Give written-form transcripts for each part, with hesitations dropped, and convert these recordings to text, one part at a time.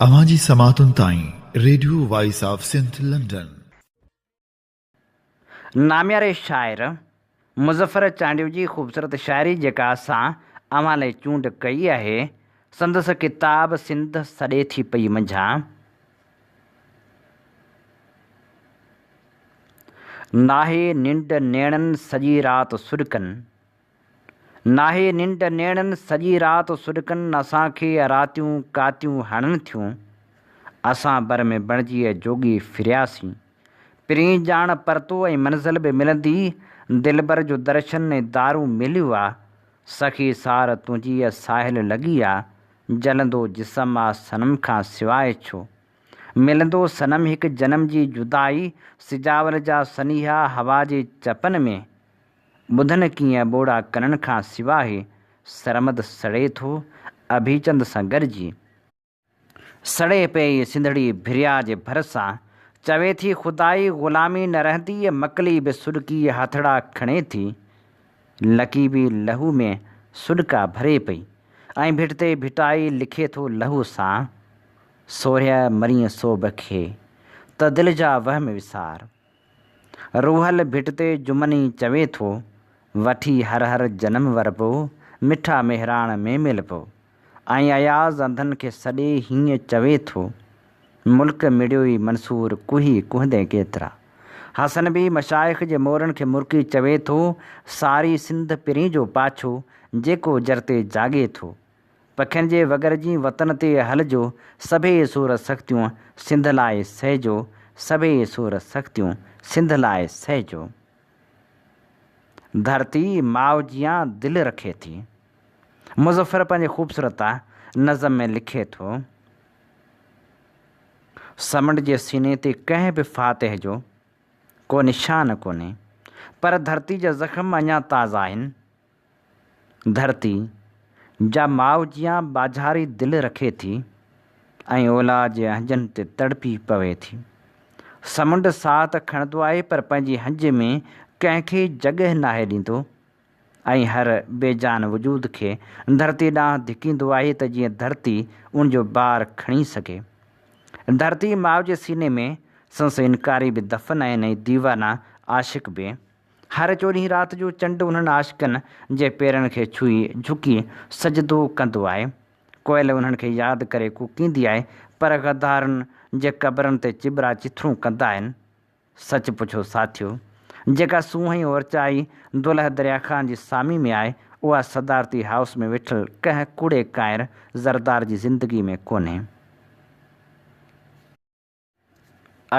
اوهان جي سماعتن تائين radio voice of Sindh London. نامياري شاعر مظفر چانڊيو جي خوبصورت شاعري جيڪا اسان اوهان لئي چونڊ ڪئي آهي، سندس ڪتاب سنڌ سڏي ٿي پئي منجهان ناهي ننڊ نيڻن سڄي رات سڏڪن. ناهي ننڊ نيڻن سڄي رات سڏڪن اسان کي راتيون ڪاتيون هڻن ٿيون اسان بر ۾ بڻجي جوڳي ڦرياسين پرين ڄاڻ پرتو ۽ منزل به ملندي دلبر جو درشن ۽ دارون مليو آ سخي سار تنهنجي ساحل لڳي آ جلندو جسم آ صنم کان سواء ڇو ملندو صنم هڪ جنم جي جدائي سجاول جا سنيها هوا جي چپن ۾ ٻڌن ڪيئن ٻوڙا ڪنن کان سوا هي سرمد سڙي ٿو اڀيچند سان گڏجي. سڙي پيئي سنڌڙي ڀريا جي ڀر سان. چوي ٿي خدائي غلامي نه رهندي مڪلي به سڏڪي هٿڙا کڻي ٿي. لڪي به لهو ۾ سڏڪا ڀري پئي ۽ ڀٽ تي ڀٽائي لکي ٿو لهو سان. سورهيه مرين سوڀ کي ته دل جا وهم وسار. روحل ڀٽ تي جمني چوي ٿو، وٺي هر هر جنم وربو، مٺا مهراڻ ۾ ملبو. ۽ اياز انڌن کي سڏي هيئن چوي ٿو، ملڪ مڙيوئي منصور ڪوهي ڪهندين ڪيترا. حسن به مشائخ جي مورن کي مرڪي چوي ٿو، ساري سنڌ پرين جو پاڇو، جيڪو جر تي جاڳي ٿو. پکين جي وڳر جي وطن تي هلجو، سڀيئي سور سختيون سنڌ لاء سهجو، سڀيئي سور سختيون سنڌ لاء سهجو. ڌرتي ماء جيان دل رکي ٿي. مظفر پنهنجي خوبصورت نظم ۾ لکي ٿو. سمنڊ جي سيني تي ڪنهن به فاتح جو ڪو نشان ڪونهي، پر ڌرتي جا زخم اڃا تازا آهن. ڌرتي، جا ماء جيان ٻاجهاري دل رکي ٿي ۽ اولاد جي اهنجن تي تڙپي پوي ٿي. سمنڊ ساهه ته کڻندو آهي پر پنهنجي هنج ۾ ڪنهن کي جڳهه ناهي ڏيندو ۽ هر بي جان وجود کي ڌرتي ڏانهن ڌڪيندو آهي ته جيئن ڌرتي ان جو بار کڻي سگهي. ڌرتي ماء جي سيني ۾ سندس انڪاري به دفن آهن ۽ ديوانا عاشق به. هر چوڏهين رات جو چنڊ انهن عاشقن جي پيرن کي ڇهي جهڪي سجدو ڪندو آهي. ڪوئل انهن کي ياد ڪري ڪوڪيندي آهي، پر غدارن جي قبرن تي چٻرا چٿرون ڪندا آهن. سچ پڇو ساٿيو! جيڪا سونهن ۽ اورچائي دولهه دريا خان جي سامي ۾ آهي، اها صدارتي هائوس ۾ ويٺل ڪنهن ڪوڙي ڪانئر زردار جي زندگي ۾ ڪونهي.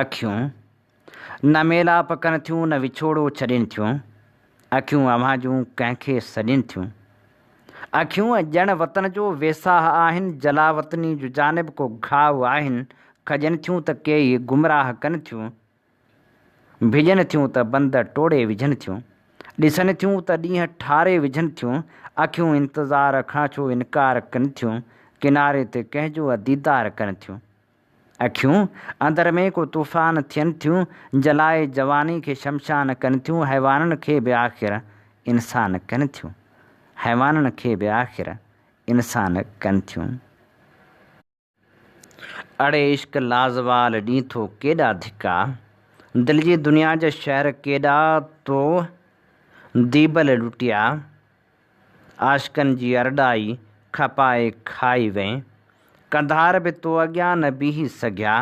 اکيون نه ميلاپ ڪن ٿيون نه وڇوڙو ڇڏين ٿيون، اکيون اوهان جون ڪنهن کي سڏين ٿيون. اکيون ڄڻ وطن جو ويساهه آهن، جلاوطني جو جانب ڪو گهاء آهن، کڄن ٿيون ته ڪيئي گمراهه ڪن ٿيون، ڀڄن ٿيون ته بند ٽوڙي وجهن ٿيون، ڏسن ٿيون ته ڏينهن ٺاري وجهن ٿيون، اکيون انتظار کان ڇو انڪار ڪن ٿيون، ڪناري تي ڪنهن جو ديدار ڪن ٿيون. اکيون اندر ۾ ڪو طوفان ٿين ٿيون، جلائي جواني کي شمشان ڪن ٿيون، حيوانن کي به آخر انسان ڪن ٿيون، حيوانن کي به آخر انسان ڪن ٿيون. اڙي عشق لازوال ڏين ٿو ڪيڏا ڌڪا، دل جي دنيا جا شهر ڪيڏا تو ديبل لٽيا، عاشقن جي ارڏائي کپائي کائي وئين، قنڌار به تو اڳيان نه بيهي سگهيا،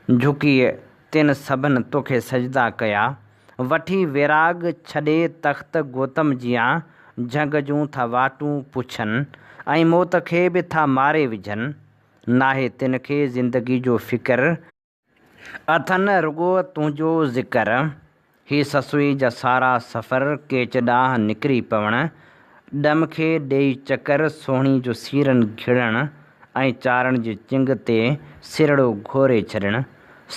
جهڪي تن سڀن توکي سجدا ڪيا، وٺي ويراڳ ڇڏي تخت گوتم جيان، جهنگ جون ٿا واٽون پڇن ۽ موت کي به ٿا ماري وجهن، ناهي تن کي زندگي جو فڪر، اٿن رڳو تنهنجو ذڪر، هي سسئي جا سارا سفر ڪيچ ڏانهن نڪري پوڻ، ڏم کي ڏيئي چڪر، سهڻي جو سيرن گهڙڻ ۽ چارڻ جي چنگ تي سرڙو گهوري ڇڏڻ،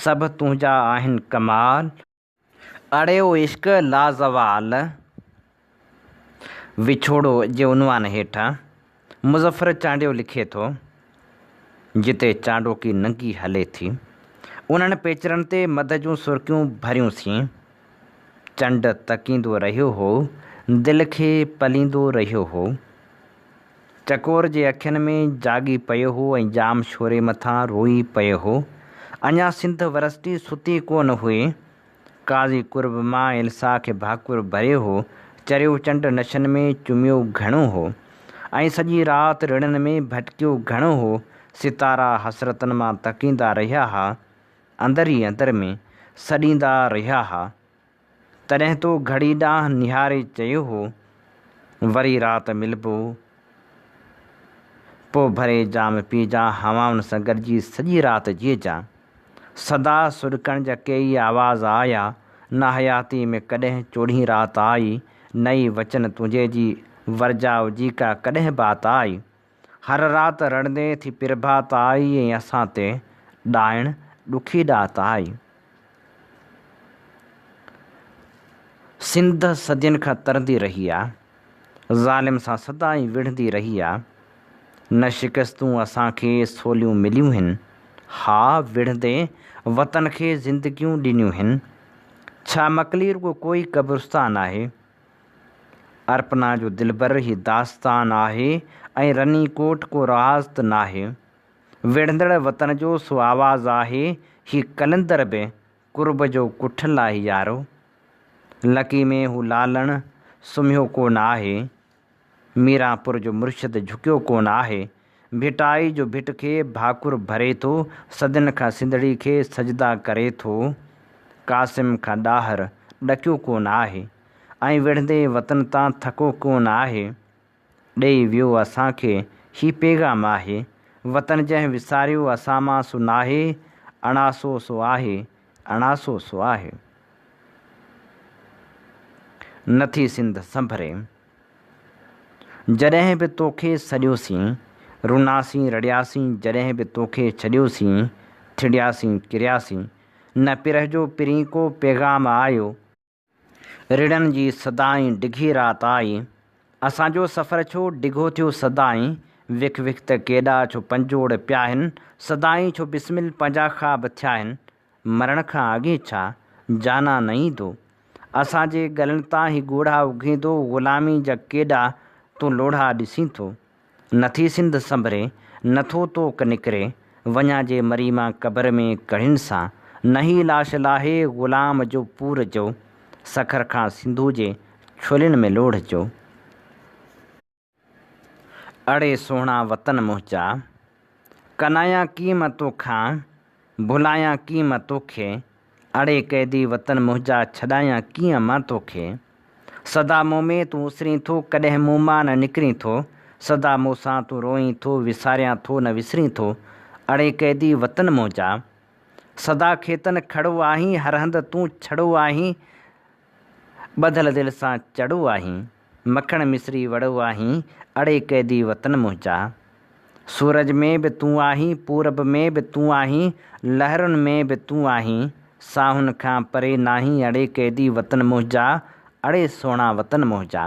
سڀ تنهنجا آهن ڪمال. اڙي او عشق لازوال، وڇوڙو جي عنوان هيٺ مظفر چانڊيو لکي ٿو، جتي چانڊوڪي ننگي هلي ٿي، انهن پيچرن تي مڌ جون سرڪيون ڀريون سين. چنڊ تڪيندو رهيو هو، دل کي پليندو رهيو هو. چڪور جي اکين ۾ جاڳي پيو هو ۽ ڄام شوري مٿان روئي پيو هو. اڃا سنڌ ورسٽي ستي ڪو نه هئي. قاضي قرب مان ايلسا کي ڀاڪر ڀريو هو. چريو چنڊ نشن ۾ چميو گهڻو هو ۽ سڄي رات رڙن ۾ ڀٽڪيو گهڻو هو. ستارا حسرتن مان تڪيندا رهيا ها. اندر ئي اندر ۾ سڏيندا رهيا ها. تڏهن تو گهڙي ڏانهن نهاري چيو هو، وري رات ملبو، پوء ڀري جام پيئجان، هوائن سان گڏجي سڄي رات جيئجان. سدا سڏڪڻ جا ڪيئي آواز آيا، نه حياتيء ۾ ڪڏهن چوڏهين رات آئي، نه ئي وچن تنهنجي جي ورجاء جي ڪا ڪڏهن بات آئي. هر رات رڙندي ٿي پرڀات آئي ۽ اسان تي ڏائڻ ڏکي ڏات آئي. سنڌ صدين کان ترندي رهي آ. ظالم سان سدائين وڙهندي رهي آ. نه شڪستون اسان کي سوليون مليون هن. ها وڙهندي وطن کي زندگيون ڏنيون هن. ڇا مڪلي رڳو ڪوئي قبرستان آهي. ارپنا جو دلبر هي داستان آهي ۽ رني ڪوٽ ڪو راز ته ناهي. وڙهندڙ وطن جو سو آواز آهي، هي قلندر به قرب جو ڪٺل آهي يارو. لڪي ۾ هو لالڻ سمهيو ڪو نه آهي، ميرانپور جو مرشد جهڪيو ڪو نه آهي. ڀٽائي جو ڀٽ کي ڀاڪر ڀري ٿو، صدين کان سنڌڙي کي سجدا ڪري ٿو. قاسم کان ڏاهر ڏڪيو ڪو نه آهي ۽ وڙهندي وطن تان ٿڪو ڪو نه آهي. ڏئي ويو اسان کي هي پيغام آهي. وطن جنهن وساريو اسان مان سو ناهي، اڻاسو سو آهي، اڻاسو سو آهي. نه ٿي سنڌ سنڀري. جڏهن به توکي سڏيوسين، رناسين رڙياسين، جڏهن به توکي ڇڏيوسين، ٿڙياسين ڪرياسين، نه پرهه جو پرين ڪو پيغام آيو. رڙن جي سدائين ڊگهي رات آئي. اسان جو سفر ڇو ڊگهو ٿيو سدائين. وک وک ته ڪيڏا ڇو پنجوڙ پيا هن. سدائين ڇو بسمل پنهنجا خواب ٿيا هن. مرڻ کان اڳي ڇا جانان نه ايندو. اسان جي ڳلن تان هي ڳوڙها اگهيندو. غلامي جا ڪيڏا تون لوڙها ڏسين ٿو. نٿي سنڌ سنڀري، نٿو توڪ نڪري، وڃان جي مري مان قبر ۾ ڪڙهين سان، نه هي لاش لاهي غلام جو پور جو، سکر کان سنڌو جي ڇولين ۾ لوڙهه جو. اڙي سهڻا وطن منهنجا، ڪنايان ڪيئن مان توکان، ڀلايان ڪيئن مان توکي، اڙي قيدي وطن منهنجا ڇڏايان ڪيئن مان توکي. سدا مون ۾ تون اسرين ٿو ڪڏهن مون مان نه نڪرين ٿو. سدا مون سان تون روئين ٿو وساريان ٿو نه وسرين ٿو. اڙي قيدي وطن منهنجا. سدا کيتن کڙو آهين هر هنڌ تون ڇڙو آهين. ٻڌل دل سان چڙو آهين. مکڻ مصري وڙو آهين اڙي قيدي وطن منهنجا. سورج ۾ به تون آهين، پورب ۾ به تون آهين، لهرن ۾ به تون آهين، ساهن کان پري ناهين اڙي قيدي وطن منهنجا، اڙي سهڻا وطن منهنجا.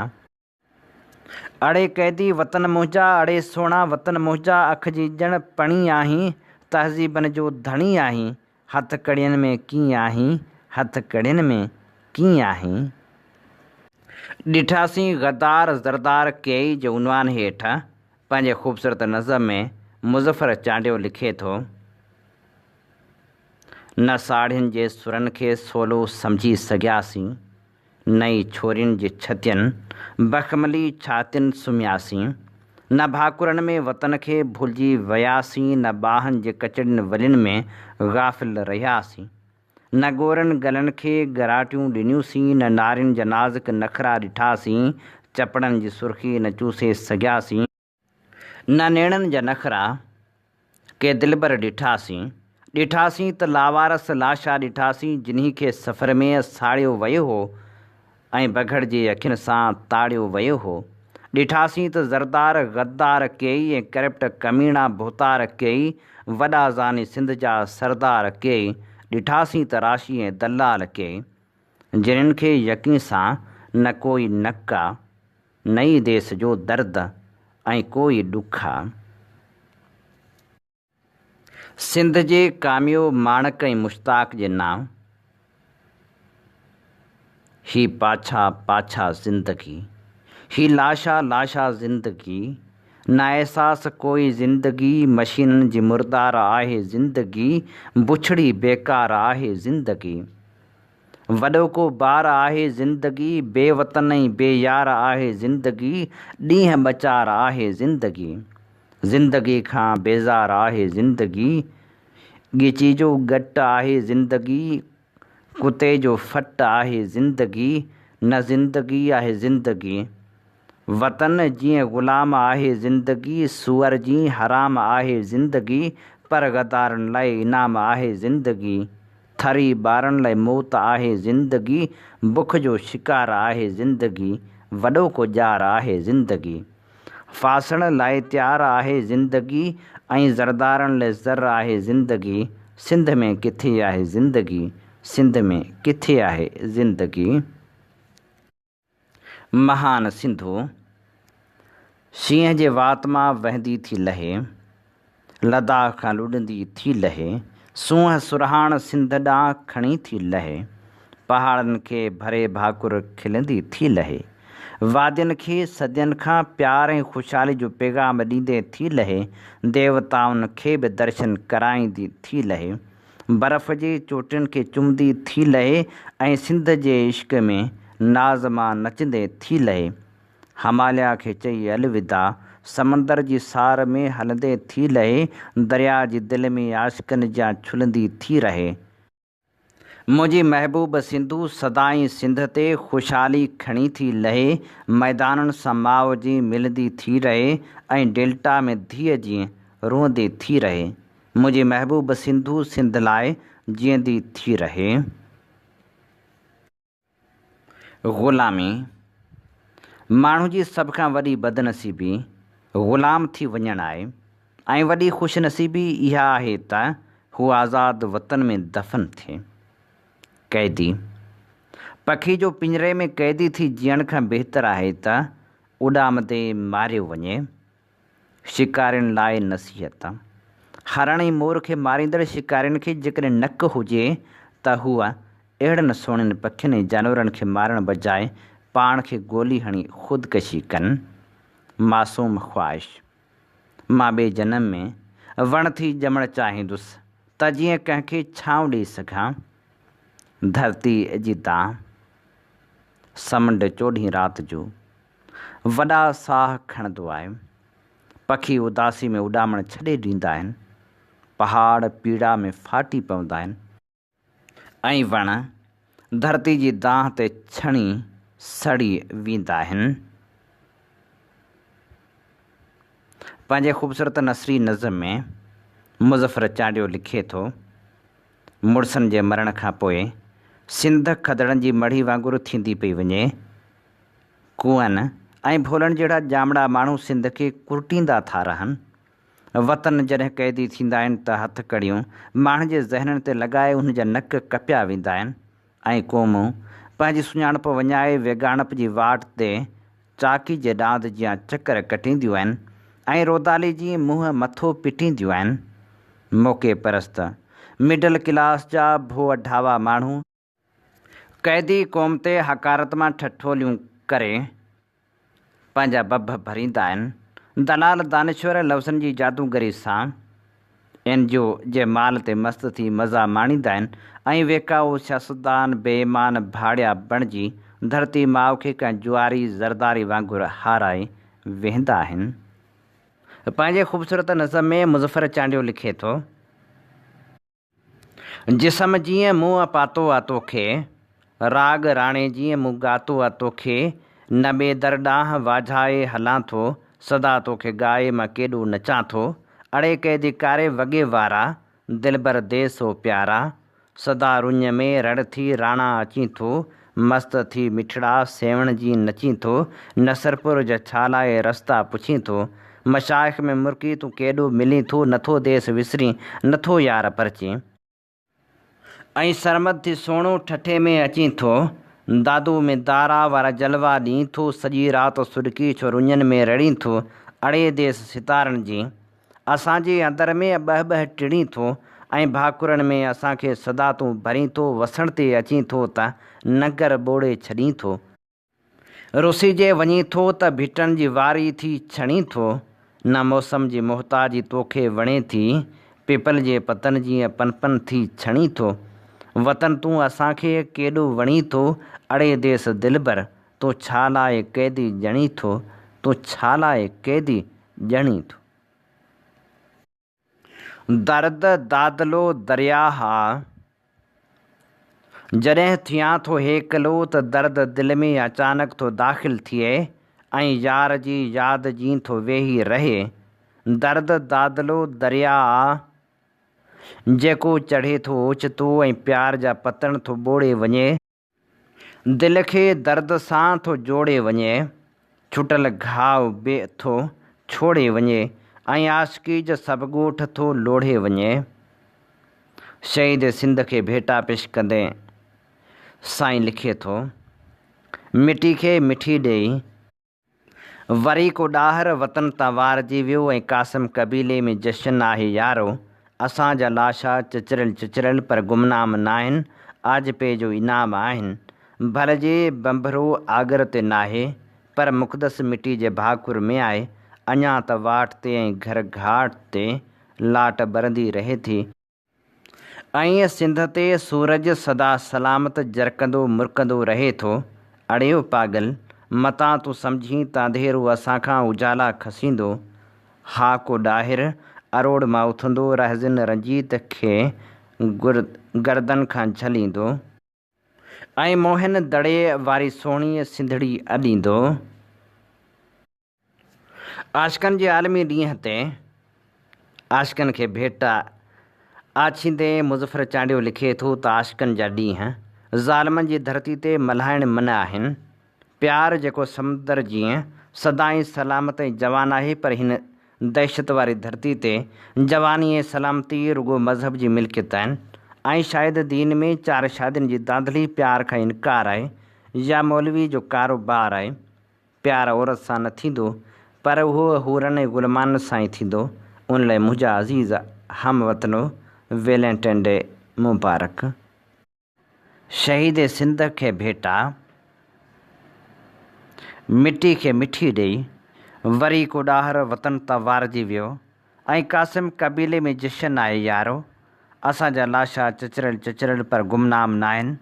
اڙي قيدي وطن منهنجا، اڙي سهڻا وطن منهنجا، اک جي ڄڻ پڻي آهين، تهذيبن جو ڌڻي آهين، هٿ ڪڙين ۾ ڪيئن آهين، هٿ ڪڙين ۾ ڪيئن آهين. ڏٺاسين غدار زردار ڪيئي جي عنوان هيٺ پنهنجي خوبصورت نظم ۾ مظفر چانڊيو لکي ٿو، نه ساڙهين جي سرن کي سولو سمجهي سگهياسين، نه ئي ڇورين جي ڇتين، بخملي ڇاتين سمهياسين، نه ڀاڪرن ۾ وطن کي ڀلجي وياسين، نه ٻانهن جي ڪچڙين ولين ۾ غافل رهياسين. نه ڳورن ڳلن کي ڳراٽيون ڏنيون سين، نه نارين جا نازڪ نخرا ڏٺاسين، چپڙن جي سرخي نه چوسي سگهياسين، نه نيڻن جا نخرا ڪي دلبر ڏٺاسين، ڏٺاسين ته لاوارث لاشا ڏٺاسين، جنهي کي سفر ۾ ساڙيو ويو هو ۽ بگهڙ جي اکين سان تاڙيو ويو هو. ڏٺاسين ته زردار غدار ڪيئي ۽ ڪرپٽ ڪميڻا ڀوتار ڪيئي، وڏا زاني سنڌ جا سردار ڪيئي، ڏٺاسين ته راشي ۽ دلال ڪيئي، جنھن کي يقين سان نه ڪوئي نڪ آ، نه ئي ديس جو درد ۽ ڪوئي ڏک آ. سنڌ جي ڪاميو ماڻڪ ۽ مشتاق جي نانء، هي پاڇا پاڇا زندگي، هي لاشا لاشا زندگي، نه احساس ڪوئي زندگي، مشينن جي مردار آهي زندگي، بڇڙي بيڪار آهي زندگي. وڏو ڪو بار آهي زندگي، بي وطن ۽ بي يار آهي زندگي، ڏينهن ٻه چار آهي زندگي. زندگي کان بيزار آهي زندگي، ڳچي جو ڳٽ آهي زندگي، ڪتي جو ڦٽ آهي زندگي، نه زندگي آهي زندگي. وطن جيئن غلام آهي زندگي، سوئر جيئن حرام آهي زندگي، پر غدارن لاء انعام آهي زندگي، ٿري ٻارن لاء موت آهي زندگي، بک جو شڪار آهي زندگي، وڏو ڪو ڄار آهي زندگي. ڦاسڻ لاء تيار آهي زندگي ۽ زردارن لاء زر آهي زندگي، سنڌ ۾ ڪٿي آهي زندگي، سنڌ ۾ ڪٿي آهي زندگي. مهان سنڌو، شينهن جي وات مان وهندي ٿي لهي، لداخ کان لڏندي ٿي لهي، سونهن سرهاڻ سنڌ ڏانهن کڻي ٿي لهي، پهاڙن کي ڀري ڀاڪر کلندي ٿي لهي، وادين کي صدين کان پيار ۽ خوشحالي جو پيغام ڏيندي ٿي لهي، ديوتائن کي به درشن ڪرائيندي ٿي لهي. برف جي چوٽين کي چمندي ٿي لهي ۽ سنڌ جي عشق ۾ ناز مان نچندي ٿي لهي. هماليا کي چئي الوداع، سمندر جي سار ۾ هلندي ٿي لهي، درياء جي دل ۾ عاشقن جيان ڇلندي ٿي رهي. منهنجي محبوب سنڌو سدائين سنڌ تي خوشحالي کڻي ٿي لهي، ميدانن سان ماء جيئن ملندي ٿي رهي ۽ ڊيلٽا ۾ ڌيء جيئن روئندي ٿي رهي. منهنجي محبوب سنڌو سنڌ لاء جيئندي ٿي رهي. غلامي ماڻهو جي سڀ کان وڏي بدنصيبي غلام ٿي وڃڻ آهي ۽ وڏي خوشنصيبي اها آهي ته هو آزاد وطن ۾ دفن ٿئي. قيدي پکي جو پڃري ۾ قيدي ٿي جيئڻ کان بهتر آهي ته اڏامندي ماريو وڃي. شڪارين لاء نصيحت، هرڻ ۽ مور کي ماريندڙ شڪارين کي جيڪڏهن نڪ هجي ته هو اهڙن سهڻين پکين ۽ جانورن کي مارڻ بجاء پاڻ کي گولي هڻي خودڪشي ڪن. معصوم خواهش. مان ٻئي جنم ۾ وڻ ٿي ڄمڻ چاهيندس ته جيئن ڪنهن کي ڇانو ڏئي سگهان. ڌرتيء جي دانهن. سمنڊ چوڏهين رات جو وڏا ساهه کڻندو آهي. پکي اداسي ۾ اڏامڻ ڇڏي ڏيندا آهن. پهاڙ پيڙا ۾ ڦاٽي پوندا آهن. ۽ وڻ ڌرتي جي دانهن تي ڇڻي سڙي ويندا آهن. پنهنجي خوبصورت نثري نظم ۾ مظفر چانڊيو لکي ٿو، مڙسن جي مرڻ کان پوء سنڌ کدڙن جي مڙهي وانگر ٿيندي پئي وڃي. ڪوئن ۽ ڀولن جهڙا ڄامڙا ماڻهو سنڌ کي ڪرٽيندا ٿا رهن. وطن جڏهن قيدي ٿيندا آهن ته هٿ ڪڙيون ماڻهن جي ذهنن تي لڳائي انهن جا نڪ ڪپيا ويندا آهن ۽ قومون پنهنجي سڃاڻپ وڃائي ويڳاڻپ جي واٽ تي چاڪي جي ڏاند جيان چڪر ڪٽينديون آهن ۽ رودالي جيئن منهن مٿو پٽينديون آهن. موقعي پرست مڊل ڪلاس جا ڀوء ڍاوا ماڻهو، قيدي قوم تي حقارت مان ٺٺوليون ڪري پنهنجا ڀڀ ڀريندا آهن. دلال دانشور لفظن جي جادوگري سان اين جي او جي مال تي مست ٿي مزا ماڻيندا آهن ۽ ويڪائو سياستدان بي ايمان ڀاڙيا بڻجي ڌرتي ماء کي ڪنهن جواري زرداري وانگر هارائي ويهندا آهن. پنهنجي خوبصورت نظم ۾ مظفر چانڊيو لکي ٿو. جسم جيئن مون پاتو آ توکي، راڳ راڻي جيئن مون ڳاتو آ توکي، نه ٻئي در ڏانهن واجهائي هلان ٿو، سدا توکي ڳائي مان ڪيڏو نچان ٿو، اڙي قيدي ڪاري وڳي وارا، دلبر ديس او پيارا، سدا رڃ ۾ رڙ ٿي راڻا اچين ٿو، مست ٿي مٺڙا سيوهڻ جيئن نچين ٿو، نصرپور جا ڇا لاء رستا پڇين ٿو، مشائخ ۾ مرڪي تون ڪيڏو ملين ٿو، نٿو ديس وسرين، نٿو يار پرچين. ۽ سرمد ٿي سهڻو ٺٽي ۾ اچين ٿو، دادو ۾ دارا وارا جلوا ڏين ٿو، سڄي رات سڏڪي ڇو رڃن ۾ رڙين ٿو، اڙي ديس ستارن جي اسان جي اندر ۾ ٻهه ٻهه ٽڙين ٿو، ۽ ڀاڪرن ۾ اسان کي سدا تون ڀرين ٿو، وسڻ تي اچين ٿو ته ننگر ٻوڙي ڇڏين ٿو. رسي جي وڃين ٿو ته ڀٽن جي واري ٿي ڇڻين ٿو. نه موسم جي محتاجي توکي وڻي ٿي، پپل جي پتن جيئن پن پن ٿي ڇڻين ٿو. وطن تون اسان کي ڪيڏو وڻين ٿو، اڙي ديس دلبر، تون ڇا لاء قيدي ڄڻين ٿو، تون ڇا لاء قيدي ڄڻين ٿو. درد دادلو درياهه آ. جڏهن ٿيان ٿو هيڪلو ته درد دل ۾ اچانڪ ٿو داخل ٿئي ۽ يار جي ياد جين ٿو ويهي رهي. درد دادلو درياء آ. جيڪو چڙهي ٿو اوچتو ۽ پيار جا پتڻ ٿو ٻوڙي وڃي. دل کي درد سان ٿو جوڙي وڃي، ڇٽل گهاء به ٿو ڇوڙي وڃي ۽ عاشقي جو سڀ ڳوٺ ٿو لوڙهي وڃي. شهيد سنڌ کي ڀيٽا پيش ڪندي سائين لکي ٿو، مٽي کي مٺي ڏيئي، وري ڪو ڏاهر وطن تان وارجي ويو ۽ قاسم قبيلي ۾ جشن آهي يارو، اسان جا لاشا چچريل چچريل پر گمنام ناهن، آجپي جو انعام آهن. ڀل جي بنڀرو آڳر تي ناهي، پر مقدس مٽي جي ڀاڪر ۾ آهي. اڃا ته واٽ تي ۽ گهر گهاٽ تي لاٽ ٻرندي رهي ٿي. ائين سنڌ تي سورج سدا سلامت جرڪندو مرڪندو رهي ٿو. اڙي او پاڳل! متان تون سمجهين ته انڌيرو اسان کان اجالا کسيندو. ها ڪو ڏاهر اروڙ مان اٿندو رهزن رنجيت کي گردن کان جهليندو. ۽ موهن دڙي واري سهڻي سنڌڙي اڏيندو. عاشقن جي عالمي ڏينهن تي عاشقن کي ڀيٽ آڇيندي مظفر چانڊيو لکي ٿو ته عاشقن جا ڏينهن ظالمن جي ڌرتي تي ملهائڻ منع آهن. پيار جيڪو سمندر جيئن سدائين سلامت ۽ جوان آهي پر هن دهشت واري ڌرتي تي جواني ۽ سلامتي رڳو مذهب جي ملڪيت آهن ۽ شايد دين ۾ چار شادين جي دانڌلي پيار کان انڪار آهي يا مولوي جو ڪاروبار آهي. پيار عورت سان نه ٿيندو، پر اهو حورن ۽ غلمانن سان ئي ٿيندو. ان لاء منهنجا عزيز هم وطنو، ويلنٽائن ڊي مبارڪ. شهيد سنڌ کي ڀيٽا، مٽي کي مٺي ڏئي، وري ڪو ڏاهر وطن تان وارجي ويو ۽ قاسم قبيلي ۾ جشن آهي يارو، اسان جا لاشا چچريل چچريل پر گمنام ناهن،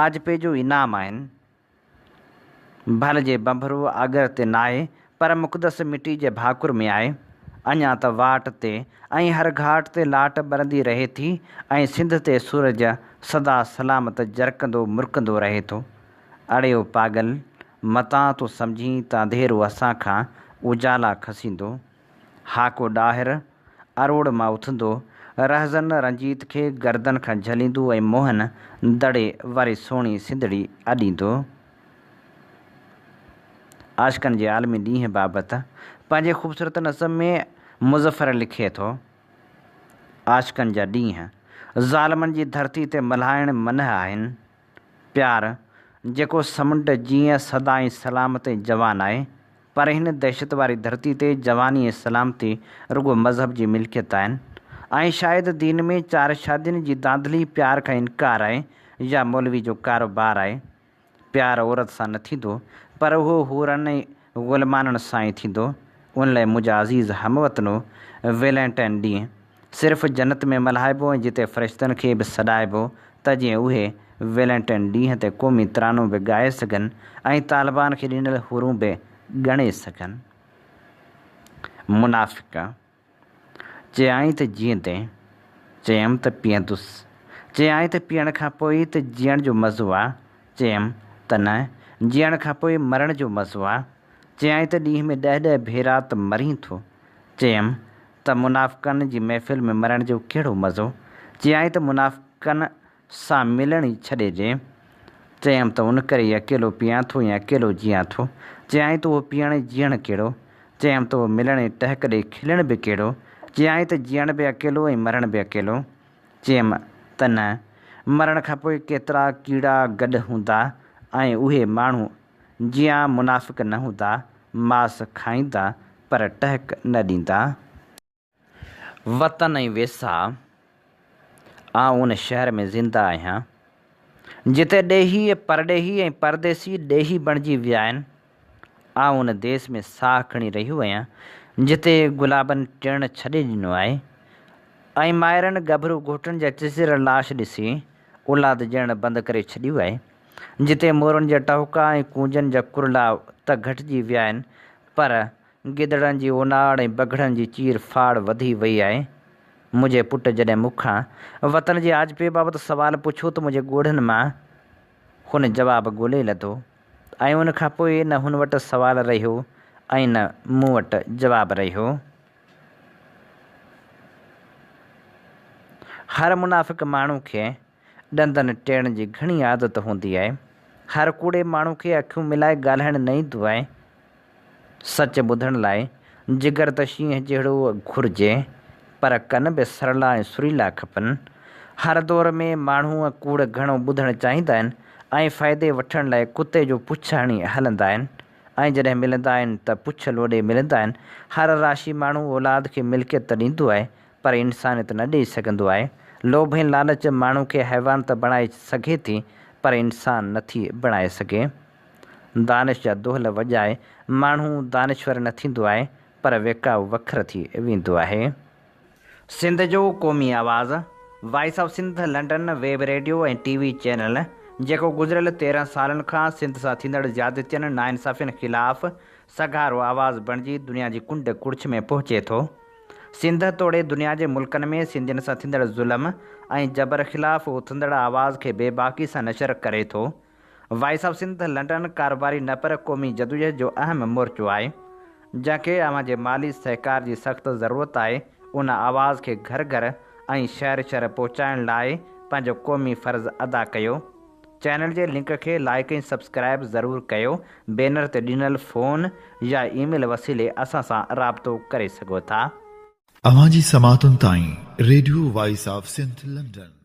آجپي جو انعام آهن. ڀل جي بنڀرو آڳر تي ناهي، پر مقدس مٽي جي ڀاڪر ۾ آهي. اڃا ته واٽ تي ۽ هر گهاٽ تي لاٽ ٻرندي رهي ٿي ۽ سنڌ تي سورج سدا سلامت جرڪندو مرڪندو رهي ٿو. اڙي او پاڳل! متان تون سمجهين ته انڌيرو اسان کان اجالا کسيندو. هاڪو ڏاهر اروڙ مان اٿندو، رهزن رنجيت کي گردن کان جهليندو ۽ موهن دڙي واري سهڻي سنڌڙي اڏيندو. عاشقن جي عالمي ڏينهن بابت پنهنجي خوبصورت نظم ۾ مظفر لکي ٿو، عاشقن جا ڏينهن ظالمن جي ڌرتي تي ملهائڻ منع آهن. پيار، جيڪو سمنڊ جيئن سدائين سلامت ۽ جوان آهي، پر هن دهشت واري ڌرتي تي جواني ۽ سلامتي رڳو مذهب جي ملڪيت آهن ۽ شايد دين ۾ چار شادين جي دانڌلي پيار کان انڪار آهي يا مولوي جو ڪاروبار آهي. پيار عورت سان نه ٿيندو، پر اهو حورن ۽ غلمانن سان ئي ٿيندو. ان لاء منهنجا عزيز هم وطنو، ويلنٽائن ڏينهن صرف جنت ۾ ملهائبو ۽ جتي فرشتن کي به سڏائبو ته جيئن اهي ويلنٽائن ڏينهن تي قومي ترانو به ڳائي سگهن ۽ طالبان کي ڏنل حورون به ڳڻي سگهن. منافق! چيائين ته جيئندين؟ چيم ته پيئندس. چيائين ته پيئڻ کان پوء ئي ته جيئڻ جو مزو آ. چيم ته نه، جيئڻ کان پوء مرڻ جو مزو آ. چيائين ته ڏينهن ۾ ڏهه ڏهه ڀيرا ته مرين ٿو. چيم ته منافقن جي محفل ۾ مرڻ جو ڪهڙو مزو؟ چيائين ته منافقن سان ملڻ ئي ڇڏي ڏي. چيم ته ان ڪري ئي اڪيلو پيئان ٿو ۽ اڪيلو جيئان ٿو. چيائين ته اهو پيئڻ ۽ جيئڻ ڪهڙو؟ چيم ته اهو ملڻ ۽ ٽهڪ ڏئي کلڻ به ڪهڙو؟ چيائين ته جيئڻ به اڪيلو ۽ مرڻ به اڪيلو. چيم ته نه، مرڻ کان پوء ڪيترا ڪيڙا گڏ هوندا ۽ اهي ماڻهو جيان منافق نه هوندا، ماس کائيندا پر ٽهڪ نه ڏيندا. وطن ۽ ويساهه، آئون ان شهر ۾ زنده آهيان، جتي ڏيهي پرڏيهي ۽ پرديسي ڏيهي بڻجي ويا آهن. آئون ان ديس ۾ ساهه کڻي رهيو آهيان، جتي گلابن ٽڙڻ ڇڏي ڏنو آهي ۽ مائرن ڳڀرو گهوٽن جا چچريل لاش ڏسي اولاد ڄڻڻ بند ڪري ڇڏيو آهي، جتي مورن جا ٽهوڪا ۽ ڪونجن جا ڪرلا ته گهٽجي ويا آهن پر گدڙن جي اوناڙ ۽ بگهڙن جي چير ڦاڙ وڌي وئي آهي. منهنجي پٽ جڏهن مون کان وطن جي آجپي بابت سوال پڇيو ته منهنجي ڳوڙهن مان هن جواب ڳولي لڌو. ۽ ان کان پوء نه هن وٽ سوال رهيو ۽ نه مون وٽ جواب رهيو. هر منافق ماڻهو کي ڏندن ٽيڙڻ جي گهڻي عادت هوندي آهي. هر ڪوڙي ماڻهو کي اکيون ملائي ڳالهائڻ نه ايندو آهي. سچ ٻڌڻ لاء جگر ته شينهن جهڙو گهرجي، پر ڪن به سرلا ۽ سريلا کپن. هر دور ۾ ماڻهو ڪوڙ گهڻو ٻڌڻ چاهيندا آهن ۽ فائدي وٺڻ لاء ڪتي جو پڇ هڻي هلندا آهن ۽ جڏهن ملندا آهن ته پڇ لوڏي ملندا آهن. هر راشي ماڻهو اولاد کي ملڪيت ته ڏيندو آهي، پر انسانيت نه ڏئي سگهندو آهي. لوڀ ۽ لالچ ماڻهو کي حيوان ته بڻائي سگهي ٿي، پر انسان نٿي بڻائي سگهي. دانش جا دهل وڄائي ماڻهو دانشور نه ٿيندو آهي پر ويڪائو وکر ٿي ويندو آهي. سنڌ جو قومي آواز، voice of Sindh London web radio ۽ T V channel جيڪو گذريل 13 سالن کان سنڌ سان ٿيندڙ زيادتين ناانصافين خلاف سگهارو آواز بڻجي دنيا جي ڪنڊ ڪڙڇ ۾ پهچي ٿو. سنڌ توڙي دنيا جي ملڪن ۾ سنڌين سان ٿيندڙ ظلم ۽ جبر خلاف اٿندڙ آواز کي بيباڪي سان نشر ڪري ٿو. وائس آف سنڌ لنڊن ڪاروباري نه پر قومي جدوجهد جو اهم مورچو آهي، جنهن کي اوهان جي مالي سهڪار جي سخت ضرورت آهي، ان آواز کي گهر گهر ۽ شهر شهر پهچائڻ لاء پنهنجو قومي فرض ادا ڪيو. چينل جي لنڪ کي لائيڪ ۽ سبسڪرائيب ضرور ڪيو، بينر تي ڏنل فون يا اي ميل وسيلي اسان سان رابطو ڪري سگهو ٿا. اوهان جي سماعتن تائين radio voice of Sindh London.